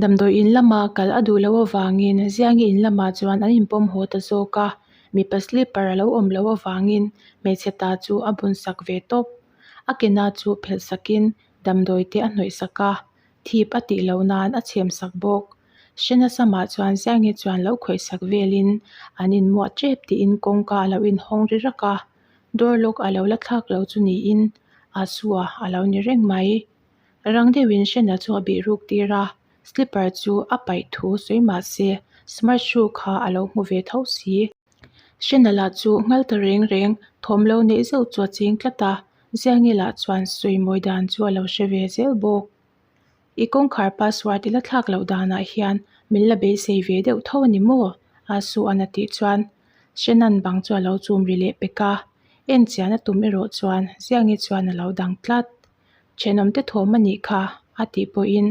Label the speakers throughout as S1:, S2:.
S1: Damdawi in lama kal a duh loh avangin Ziangi in lamah chuan an inpawm haw ta zawk a, mipa slipper a lo awm loh avangin hmeichhe ta chu a bun sak ve tawp. A ke na chu phelh sakin damdawi te a hnawih sak a, thip a tih loh nan a chhem sak bawk. Hre nasa mah chuan Ziangi chuan lo khawih sak velin an inmuah tep tiin kawngka a lo inhawng ri rak a, door lock a lo la thlak lo chu niin Asua a lo ni reng mai. Rang deuhin Hrena chu a bih ruk tir a, slipper chu a paih thu sawi mah se smart shoe kha a lo hmu ve tho si. Hrena lah chu nghal ta reng reng thawm lo neih zeuh chu a ching tlat a, Ziangi lah chuan sawi mawi dan chu a lo hre ve zel bawk. I kawngkhar password i la thlak loh danah hian min la beisei ve deuh tho a ni maw? Asuan a tih chuan Hrenan bang chu a lo chum ri leh pek a, en chian a tum erawh chuan Ziangi chuan a lo dang tlat. Thenawmte thawm a nih kha, a tih pawhin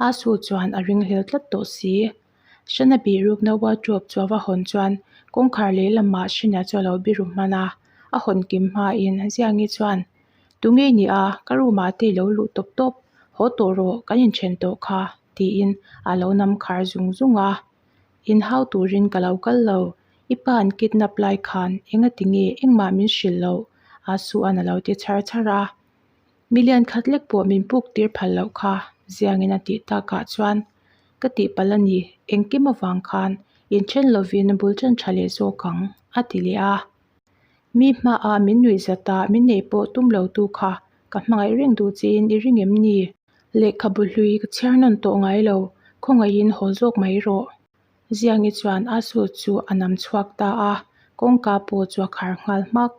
S1: Asu chuan a ringhlel tlat tawh si. Hrena bih rukna wardrobe chu a va hawn chuan kawngkhar lehlamah Hrena chu a lo biru hman a, a hawn kim hmain Ziangi chuan, Tunge i nih a, ka room ah te i lo luh tawp tawp, haw tawh rawh, kan inthen tawh kha, tiin a lo nam khar zung zung a. Inhau turin ka lo kal lo, i pa an kidnap lai khan engati nge engmah min hrilh loh? Asuan a lo ti chhar chhar a. Million khat lek pawh min puk tir phal loh kha, Ziangin a tih takah chuan ka tihpalh a ni, engkim avang khan inthen lovin bul ṭan ṭha leh zawk ang, a ti leh a. Mi hmaah min nuih zat a, min neih pawh tum lo tu kha ka hmangaih reng duh chiin i ring em ni? Lehkhabu hlui ka chhiar nawn tawh ngai lo, khawngaihin haw zawk mai rawh. Ziangi chuan a suit chu a nam chhuak ta a, kawngka pawh chu a khar nghal hmak.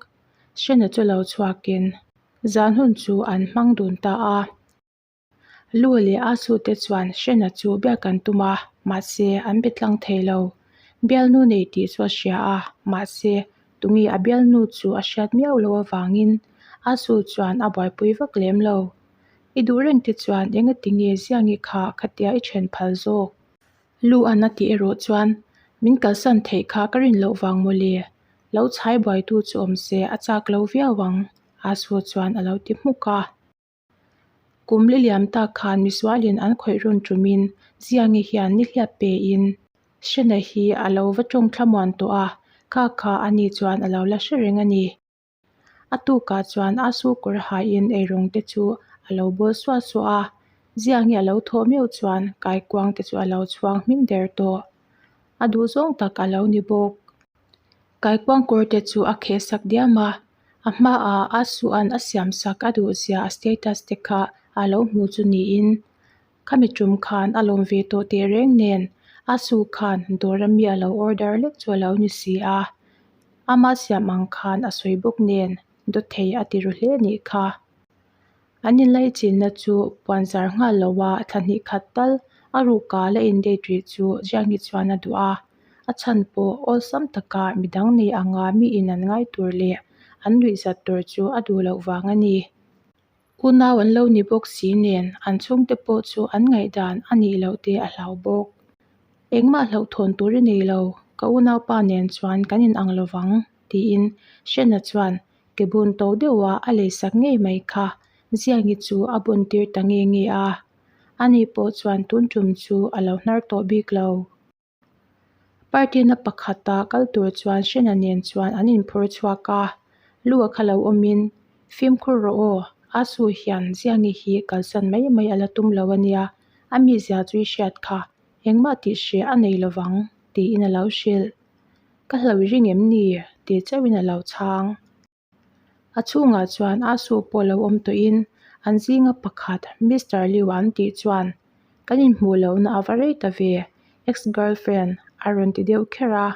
S1: Hrena chu lo chhuakin zan hun chu an hmang dun ta a. Lu leh Asu te chuan Hrena chu biak an tum a, mahse an be tlang thei lo. Bialnu nei tih chu a hria a, mahse tunge a bialnu chu a hriat miau loh avangin Asu chuan a buaipui vak lem lo. I duh reng te chuan engati nge Ziangi kha khatia i then phal zawk? Lu an a tih erawh chuan min kalsan theih kha ka rin loh vang mawle. Lo chhai buaitu chu awm se a chak lo viau ang, Asu chuan a lo ti hmuk a. Kum li liam tak khan misualin an khawih run tumin Ziangi hian nihliap pein Hrena hi a lo va tawng thlamuan tawh a, kha kha ani chuan a lo la hre reng a ni. A tukah chuan a su kawr hain eirawng te chu a lo bawl suah suah a, Ziangi a lo thawh meuh chuan kaikuang te chu a lo chhuang hming der tawh. A duhzawng tak a lo ni bawk. Kaikuang kawr te chu a kheh sak diam a, A hmaah a suan a siam sak a duh zia a status te kha a lo hmu chu niin khami tum khan a lawm ve tawh teh reng nen a su khan dawr ami a lo order lek chu a lo ni si a, ama siam ang khan a sawi bawk nen dawt thei a ti ru hle nih kha. An inlaichinna chu puan zar nghal lo a, thla hnih khat tal a ruka la in date rih chu Jiangi chuan a duh a, a chhan pawh awlsam taka midang nei anga mi in an ngai tur leh an nuih zat tur chu a duh loh vang a ni. Unau an lo ni bawk si nen an chhungte pawh chu an ngaihdan a nih loh te a hlau bawk. Engmah hlauhthawn tur i nei lo, ka unaupa nen chuan kan inang lovang tiin Hrena chuan Ke bun to deuha a leisak ngei mai kha Ziangi chu a bun tir ta nge nge a, ani pawh chuan tun tum chu a lo hnar tawh bik lo. Party na pakhata kal tur chuan Hrena nen chuan an inphur chhuak a, lu a kha lo awmin, Fimkhur rawh aw, Asu hian Ziangi hi kalsan mai mai a la tum lo a nia, a mizia chu i hriat kha, engmah tih hreh a nei lovang, tiin a lo hrilh. Ka hlo i ring em ni? tih chauhin a lo chhang. A chhungah chuan a su pawh lo awm tawhin an zinga pakhat Mister Liu an tih chuan kan inhmuh lohna a va rei ta ve, ex girlfriend a rawn ti deuh kher a.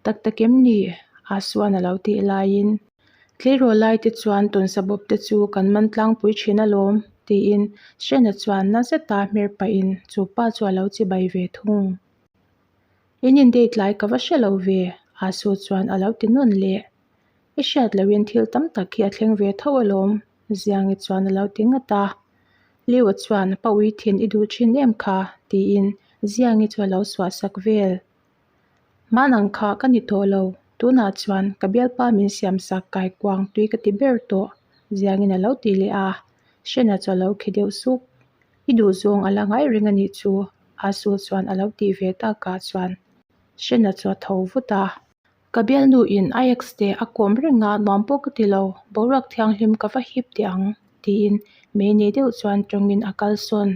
S1: Tak tak em ni? A suan a lo tih laiin tleirawl lai te chuan tawnsa bawp te chu kan man tlangpui thin alawm tiin Hrena chuan na zeta hmer pahin chu pa chu a lo chibai ve thung. In in date lai ka va hre lo ve, Asu chuan a lo ti nawn leh. I hriat lohin thil tam tak hi a thleng ve tho alawm, Ziangi chuan a lo ti ngat a. Liu-a chuan pa ui thin i duh thin em kha? tiin Ziangi chu a lo suah sak vel. Hmanang kha ka ni tawh lo, tunah chuan ka bialpa min siam sak kaikuang tui ka ti ber tawh, Ziangin a lo ti leh a. Hrena chu a lo khi deuh sup. I duhzawng a la ngai reng a nih chu. Asu chuan a lo tih ve takah chuan Hrena chu a tho vut a. Ka bialnu in a ex te a kawm reng a, nuam pawh ka ti lo, boruak thianghlim ka va hip teh ang tiin mei nei deuh chuan tawngin a kal sawn.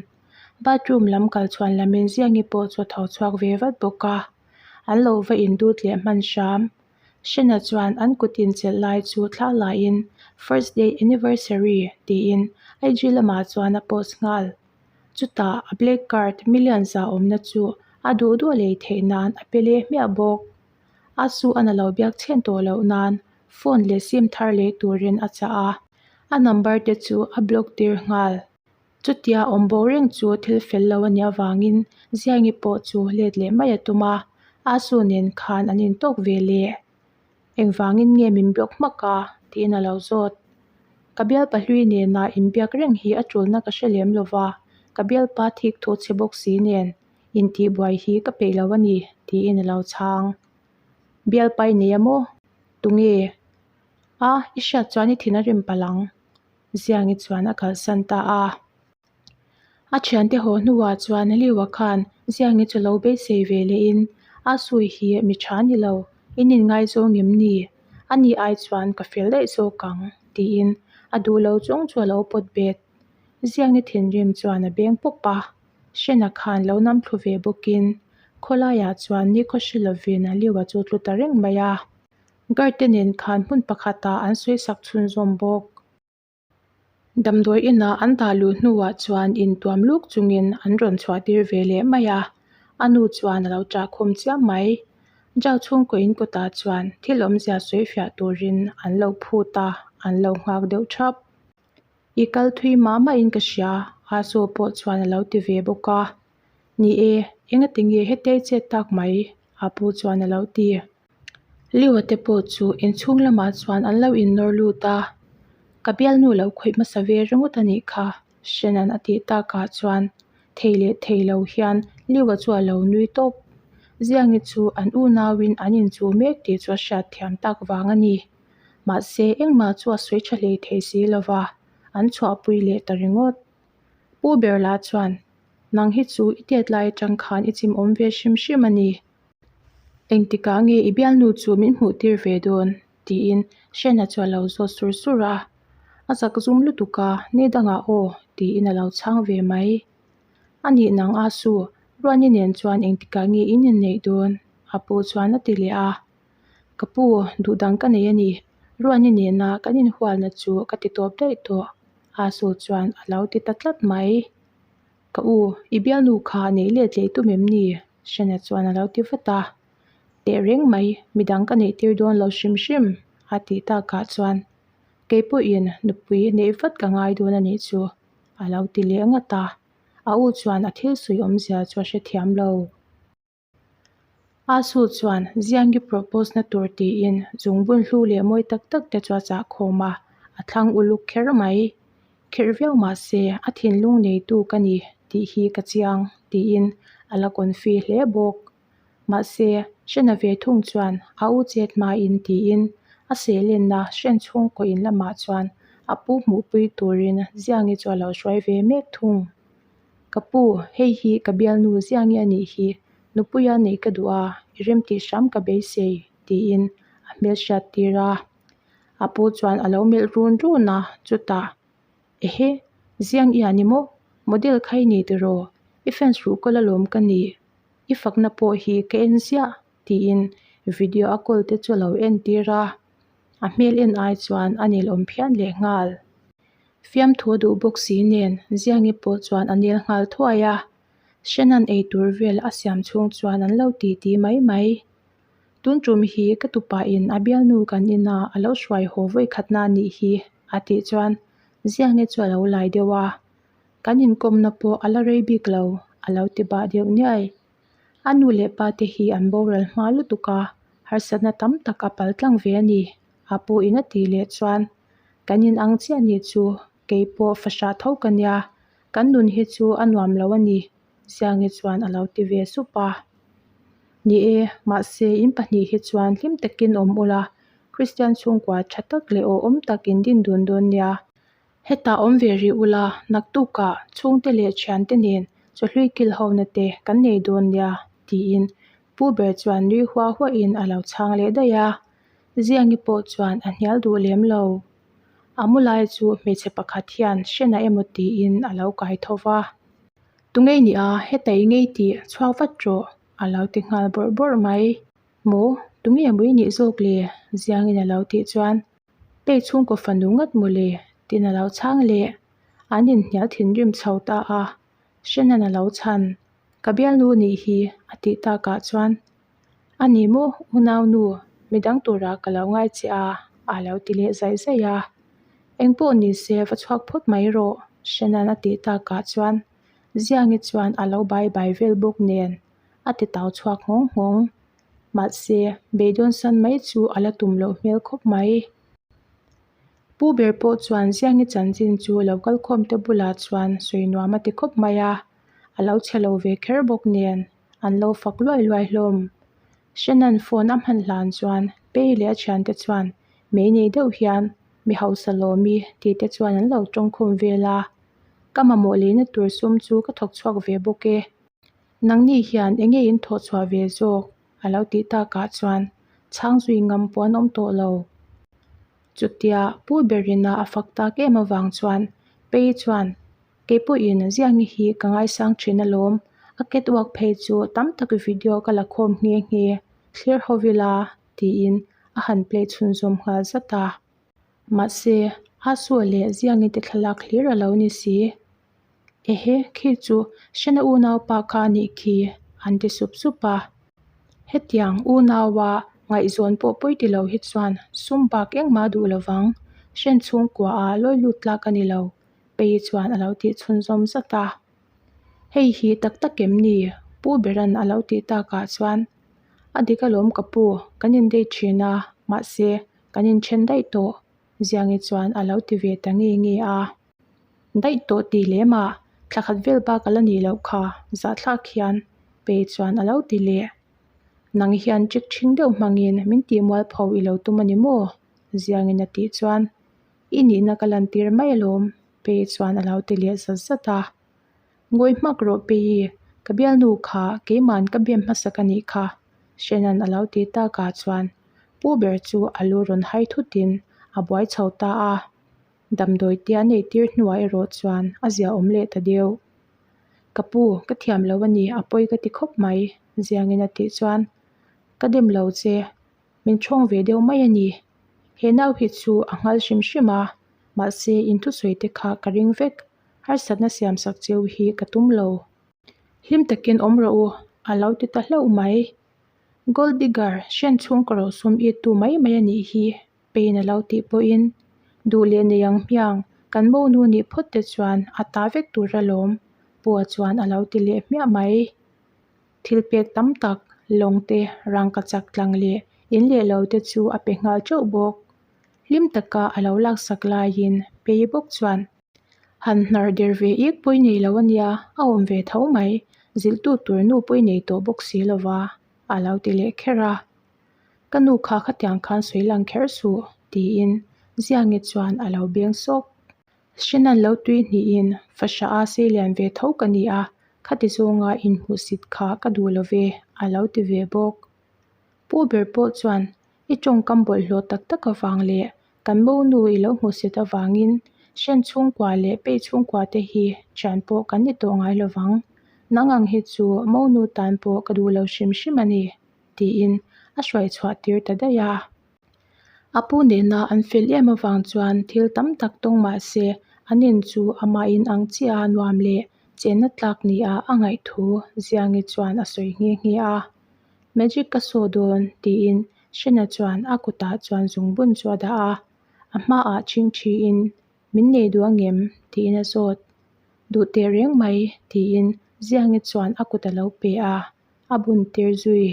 S1: Bathroom lam kal chhuan lamin Ziangi pawh chu a tho chhuak ve vat bawk a, an lo va indut leh hman hram. Hrena chuan an kut inchelh lai chu thla laiin First day anniversary tiin IG lamah chuan a post nghal. Chutah a black card million za awmna chu a duh duh a lei theih nan a pe leh hmiah bawk. A su a na lo biak chhen tawh loh nan phone leh sim thar lei turin a chah a, a number te chu a block tir nghal. Chutia awm bo reng chu thil fel lo a nih avangin Ziangi pawh chu let leh mai a tum a, a su nen khan an intawk ve leh. Engvangin nge min block hmak a? tiin a lo zawt. Ka bialpa hlui nena inbiak reng hi a tulna ka hre lem lo va, ka bialpa thik thu chhe bawk si nen intihbuai hi ka peih lo a ni, tiin a lo chhang. Bialpa i nei a maw? Tunge? A, i hriat chuan i thin a rim palh ang. Ziangi chuan a kalsan ta a. A thiante haw hnuah chuan Liua khan Ziangi chu lo beisei ve lehin, A sawi hi mi tha ni lo, in inngaizawng em ni? Ani ai chuan ka fel daih zawk ang, tiin a duh lo chung chu a lo pawt bet. Ziangi thinrim chuan a beng pawp a, Hrena khan lo nam thlu ve bawkin khawlaiah chuan nikhaw hre lovin Liua chu tlu ta reng mai a. Guard te nen khan hmun pakhatah an sawisak chhunzawm bawk. Damdawi inah an dah luh hnuah chuan intuam luk chungin an rawn chhuah tir ve leh mai a, a nu chuan a lo ṭah khum chiam mai. Zau chhungkaw in kawtah chuan thil awmzia sawi fiah turin an lo phut a, an lo nghak deuh ṭhap. I kal thui mah mahin ka hria, Asu pawh chuan a lo ti ve bawk a. Ni e, engati nge hetei chet tak mai? a pu chuan a lo ti. Liua te pawh chu inchhung lamah chuan an lo innawr lut a, ka bialnu lo khawih hmasa ve ringawt a nih kha, Shannon a tih takah chuan thei leh thei lo hian Liua chu a lo nui tawp. Ziangi chu an unauin an inchuh mek tih chu a hriat thiam tak vang a ni. Mahse, engmah chu a sawi tha hlei thei si lova, an chhuahpui leh ta ringawt. Pu ber lah chuan, Nang hi chu i tet lai atang khan i chimawm ve hrim hrim a ni. Engtikah nge i bialnu chu min hmuh tir ve dawn? tiin Hrena chu a lo zawt sur sur a. A zak zum lutuk a, ni dangah aw tiin a lo chhang ve mai. A nih nang a su, Ruani nen chuan engtikah nge in inneih dawn? a pu chuan a ti leh a. Ka pu, duh dang ka nei a ni. Ruani nena kan inhualna chu ka ti tawp daih tawh, a su chuan a lo ti ta tlat mai. Ka u, i bialnu kha neih let leh tum em ni? Hrena chuan a lo ti vat a. Teh reng mai, midang ka neih tir dawn lo hrim hrim, a tih takah chuan kei pawhin nupui neih vat ka ngai dawn a nih chu, a lo ti leh ngat a. A u chuan a thil sawi awmzia chu a hrethiam lo. Asu chuan Ziangi propose na tur tiin zungbun hlu leh mawi tak tak te chu a chah khawm a, a thlang uluk kher mai. Kherh viau mah se a thinlung neitu ka ni tih hi ka chiang tiin a la confi hle bawk. Mahse, hrena ve thung chuan a u chet hmain tiin a sehlenna hren chhungkaw in lamah chuan a pu hmuhpui turin Ziangi chu a lo hruai ve mek thung. Ka pu, hei hi ka bialnu Ziangi a nih hi, nupuia neih ka duh a, i remtih hram ka beisei, tiin a hmel hriat tir a. A pu chuan a lo melh run run a, chutah, Ehe, Ziang i a ni maw? Model kha i ni tiraw? I fans ruhkawl alawm ka ni, i fakna pawh hi ka en ziah, tiin video a kawl te chu a lo entir a. A hmel en ai chuan a nelawm phian lehnghal. Fiamthu a duh bawk si nen Ziangi pawh chuan a nel nghal thuai a, Shannon ei tur vel a siam chhung chuan an lo ti ti mai mai. Tun tum hi ka tupain a bialnu kan ina a lo hruai haw vawi khatna a nih hi a tih chuan Ziangi chu a lo lai deuh a, kan inkawmna pawh a la rei bik lo a lo ti bah deuh niai. A nu leh pa te hi an boral hma lutuk a, harsatna tam tak a pal tlang ve a ni, a pu in a tih leh chuan kan in ang chiah nih chu kei pawh fahrah tho ka nia, kan nun hi chu a nuam lo a ni, Siangi chuan a lo ti ve sup a. Ni e, mahse in pahnih hi chuan hlim takin awm ula, Kristian chhungkua tha tak leh awhawm tak in din dun dawn nia. Hetah awm ve rih ula, naktukah chhungte leh thiante nen Chawhlui kil ho na te kan nei dawn nia, tiin pu ber chuan nui huah huahin a lo chhang leh daih a. Ziangi pawh chuan a hnial duh lem lo. A mu lai chu hmeichhe pakhat hian hrena emaw tiin a lo kai tho va. Tunge i nih a, heta i ngei tih chhuak vat rawh, a lo ti nghal bawrh bawrh mai. Maw, tunge maw i nih zawk le? Ziangin a lo tih chuan Pei chhungkaw fanu ngat maw le? Tiin a lo chhang leh. An inhnial thinrim chho ta a, Hrenan a lo chhan. Ka bialnu nih hi a tih takah chuan A ni maw unaunu, midang turah ka lo ngai che a, a lo ti leh zaih zaih a. Engpawh ni se va chhuak phawt mai rawh, Hrenan a tih takah chuan Ziangi chuan a lo bai bai vel bawk nen a ti tau chhuak nghawng nghawng. Mahse, beidawn san mai chu a la tum loh hmel khawp mai. Pu ber pawh chuan Ziangi chanchin chu lo kalkhawm te bulah chuan sawi nuam a ti khawp mai a, a lo chhe lo ve kher bawk nen an lo fak luai luai hlawm. Hrenan phone a hman hlan chuan Pei leh a thiante chuan mei nei deuh hian mi hausa lawmi tih te chuan an lo tawngkhum vel a, Ka mamawh leina tur sum chu ka thawk chhuak ve bawk e. Nangni hian eng nge in thawh chhuah ve zawk? a lo tih takah chuan chhang zui ngam pawh an awm tawh lo. Chutia Pu Berina a fak tak em avang chuan Pei chuan Kei pawhin Ziangi hi ka ngaisang thin alawm, a catwalk phei chu tam tak video ka la khawm nghe nghe, thlir ho ila tiin a han play chhunzawm nghal zat a. Mahse, Asua leh Ziangi te thlalak hlir a lo ni si. Ehe, khi chu Hrena unaupa kha a nih khi, an ti sup sup a. Hetiang unaua ngaihzawn pawh pawi ti lo hi chuan sum bak engmah duh lo vang, Hren chhungkuaah lawi lut tlak a ni lo, Pei chuan a lo tih chhunzawm zat a. Hei hi tak tak em ni? Pu Beran a lo tih takah chuan, A dik alawm ka pu, kan in date thin a, mahse kan inthen daih tawh, Ziangi chuan a lo ti ve ta nge nge a. Daih tawh tih lem ah thla khat vel bak a la nih loh kha zahthlak hian Pei chuan a lo ti leh. Nang hian ṭik ṭhing deuh hmangin min tih mualpho i lo tum a ni maw? Ziangin a tih chuan I nihna ka lantir mai alawm Pei chuan a lo ti leh zat zat a. Ngawi hmak rawh Pei, ka bialnu kha keiman ka bem hmasak a nih kha Hrenan a lo ti takah chuan Pu ber chu a lu rawn hai thutin a buai chho ta a. Damdawi te a neih tir hnuah erawh chuan a ziaawm leh ta deuh. Ka pu, ka thiam lo a ni, a pawi ka ti khawp mai, Ziangin a tih chuan, Ka dem lo che, min thawng ve deuh mai a ni. He nau hi chu a nghal hrim hrim a, mahse in thusawi te kha ka ring vek, harsatna siamsak cheu hi ka tum lo. Hlim takin awm rawh u, a lo ti ta hlauh mai. Gold digger, hren chhung ka rosum i tu mai mai a nih hi, Pain a lo tih pawhin duh leh nei ang hmiang kan monu nih phawt te chuan a ta vek tur alawm, Pua chuan a lo ti leh hmiah mai. Thil pek tam tak, lawng te, rangkachak tlang leh in leh lo te chu a pe nghal teuh bawk. Hlim taka a lo laksak laiin Pei bawk chuan han hnar der ve ik pawi nei lo ania, a awm ve tho mai, zilhtu tur nu pawi nei tawh bawk si lova a lo ti leh kher a. Ka nu kha khatiang khan sawi lang kher suh, tiin Ziangi chuan a lo beng sawk. Hrenan lo tui hnihin fahrah a sei lian ve tho ka ni a, khati zawnga inhmuhsit kha ka duh lo ve, a lo ti ve bawk. Pu ber pawh chuan i tawngkam bawlhhlawh tak tak avang leh kan monu i lo hmuhsit avangin hren chhungkua leh pei chhungkua te hi thian pawh kan ni tawh ngai lovang. Nang ang hi chu monu tan pawh ka duh lo hrim hrim a ni. tiin a hruai chhuah tir ta daih a. A pu nena an fel em avang chuan thil tam tak tawng mah se an in chu amah in ang chiah a nuam leh chenna tlak nia a ngaih thu Ziangi chuan a sawi nghe nghe a. Magic ka saw dawn tiin Hrena chuan a kutah chuan zungbun chu a dah a, a hmaah chhingchhiin min nei duh angem tiin a zawt. Duh teh reng mai tiin Ziangi chuan a kut a lo pe a. a bun tir zui.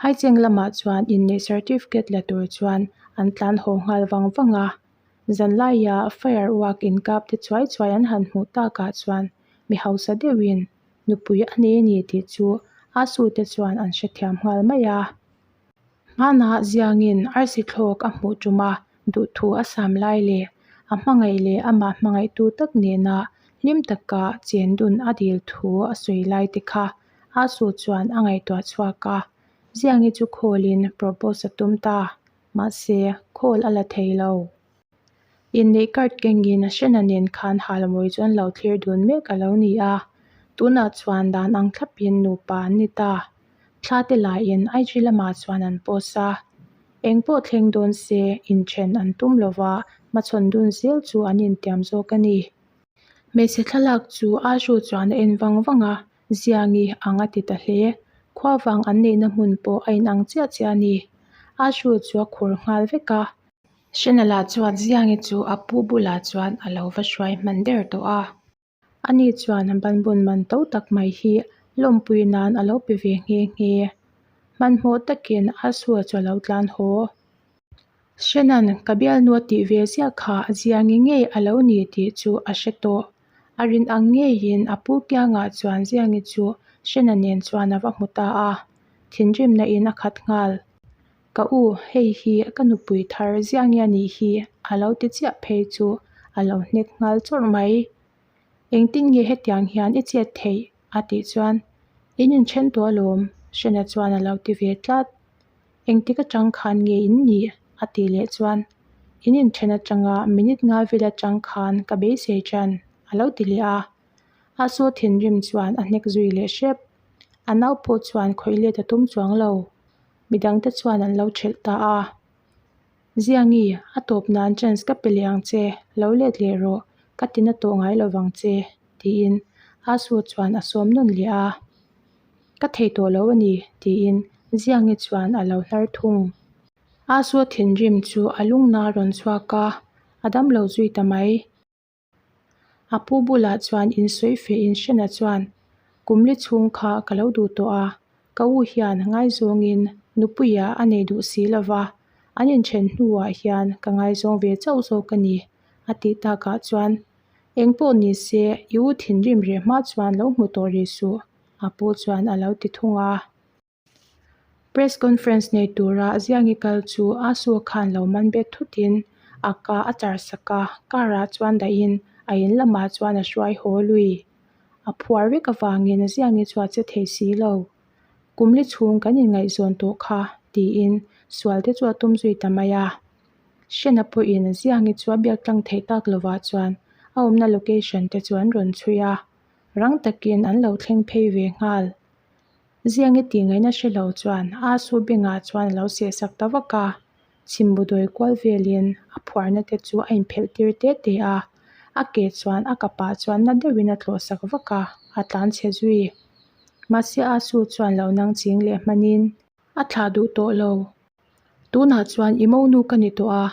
S1: Haicheng lamah chuan inneih certificate la tur chuan an tlan haw nghal vang vang a, zanlaia firework inkap te chuai chuai an han hmuh takah chuan mi hausa deuhin nupui a nei a ni tih chu a sute chuan an hrethiam nghal mai a. Hmanah ziangin arsi thlawk a hmuh tum a, duhthu a sam lai leh a hmangaih leh amah hmangaihtu tak nena Hlim taka chendun a dil thu a sawi lai te kha Asu chuan a ngaihtuah chhuak a, Ziangi chu call-in propose a tum ta, mahse call a la thei lo. Inneih card kengin Hrena nen khan Halmawi chu an lo thlir dun mek a lo ni a, tunah chuan dan ang thlapin nupa an ni ta. Thla te laiin IG lamah chuan an post a, eng pawh thleng dawn se inthen an tum lova hmachhawn dun zel chu an intiam zawk a ni. Hmeichhe thlalak chu Ashu chuan a en vang vang a, Ziangi ang a ti ta hle. Khuavang an neihna hmun pawh a inang chiah chiah a ni. Ashu chu a khur nghal vek a. Hrenala chuan Ziangi chu a pu bulah chuan a lo va hruai hman der tawh a. Ani chuan banbun man to tak mai hi lawmpui nan a lo pe ve nghe nghe. Hmanhmawh takin Asua chu a lo tlan haw. Hrenan ka bialnu a tih ve ziah kha Ziangi ngei a lo ni tih chu a hre tawh. A rin ang ngeiin a pu kiangah chuan Ziangi chu Hrena nen chuan a va hmu ta a, thinrimna in a khat nghal. Ka u, hei hi ka nupui thar Ziangi a nih hi a lo ti chiah phei chu a lo hnek nghal chawrh mai. Engtin nge hetiang hian i chet theih? a tih chuan In inthen tawh alawm, Hrena chuan a lo ti ve tlat. Engtik atang khan nge in nih? a tih leh chuan In inthen atanga minute nga vel atang khan ka beisei tan a lo ti leh a. A saw thinrim chuan a hnek zui leh hrep. A nau pawh chuan khawih let a tum chuang lo. Midangte chuan an lo thelh ta a. Ziangi, a tawp nan chance ka pe leh ang che, lo let leh rawh, ka ti na tawh ngai lovang che, tiin Asu chuan a sawm nawn leh a. Ka thei tawh lo a ni, tiin Ziangi chuan a lo hnar thung. Asu thinrim chu a lungna a rawn chhuak a, a damlo zui ta mai. A pu bulah chuan insawi feh in Hrena chuan, Kum li chhung kha ka lo duh tawh a, ka u hian ngaizawngin nupuia a nei duh si lo va, an inthen hnuah hian ka ngaizawng ve chauh zawk a ni, a tih takah chuan, Eng pawh ni se, i u thinrim reh hma chuan lo hmu tawh rih suh, a pu chuan a lo ti thung a. Press conference nei tura Ziangi kal chu Asu khan lo man bet thutin a ka a char sak a, car ah chuan dahin a in lamah chuan a hruai haw lui. A phuar vek avangin Ziangi chu a che thei si lo. Kum li chhung kan inngaihzawn tawh kha tiin sual te chu a tum zui ta mai a. Hrena pawhin Ziangi chu a biak tlang theih tak lovah chuan a awmna location te chu an rawn chhui a, rang takin an lo thleng phei ve nghal. Ziangi tih ngaihna hre lo chuan Asu bengah chuan a lo seh sak ta vak a, chhimbu dawi kual velin a phuarna te chu a inphelh tir te te a, a ke chuan a kapah chuan na deuhin a tlawh sak vak a, a tlan chhe zui. Mahse Asu chuan lo nang ching leh hmanin a thlah duh tawh lo. Tunah chuan i monu ka ni tawh a,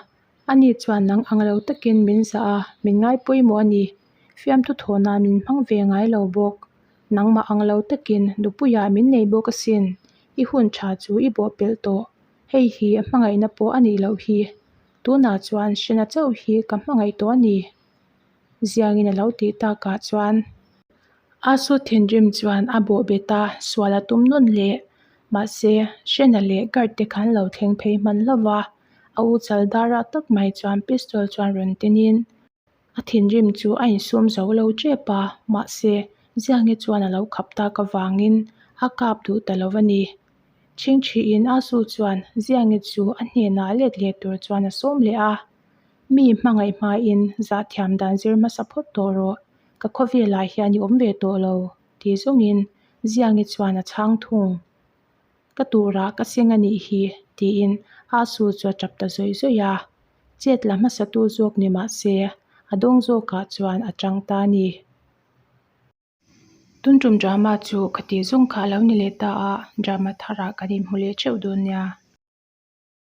S1: ani chuan nang ang lo takin min zah a, min ngai pawimawh a ni. Fiamthu thawhna min hmang ve ngai lo bawk. Nangmah ang lo takin nupuiah min nei bawk asin, i hun tha chu i bawh pelh tawh. Hei hi hmangaihna pawh a nih loh hi. Tunah chuan hrena chauh hi ka hmangaih tawh a ni. Ziangin a lo tih takah chuan Asu thinrim chuan a bawh bet a, sual a tum nawn leh. Mahse, Hrena leh guard te khan lo thleng phei hman hlauh va, a u chal darah tak mai chuan pistol chuan rawn tin in a thinrim chu a insum zo lo tep a, mahse, Ziangi chuan a lo khap tak avangin a kap duh ta lo a ni. Chhingchhihin Asu chuan Ziangi chu a hnenah let leh tur chuan a sawm leh a. Mi hmangaih hmain zahthiam dan zir hmasa phawt tawh rawh, ka khawvelah hian i awm ve tawh lo, ti zawngin Ziangi chuan a chhang thung. Ka turah ka seng a nih hi, tiin Asu chu a tap ta zawih zawih a. Chet la hmasatu zawk ni mah se, a dawng zawkah chuan a chang ta a ni. Tun tum drama chu ka tih zawng kha a lo ni leh ta a, drama tharah kan inhmu leh theuh dawn nia.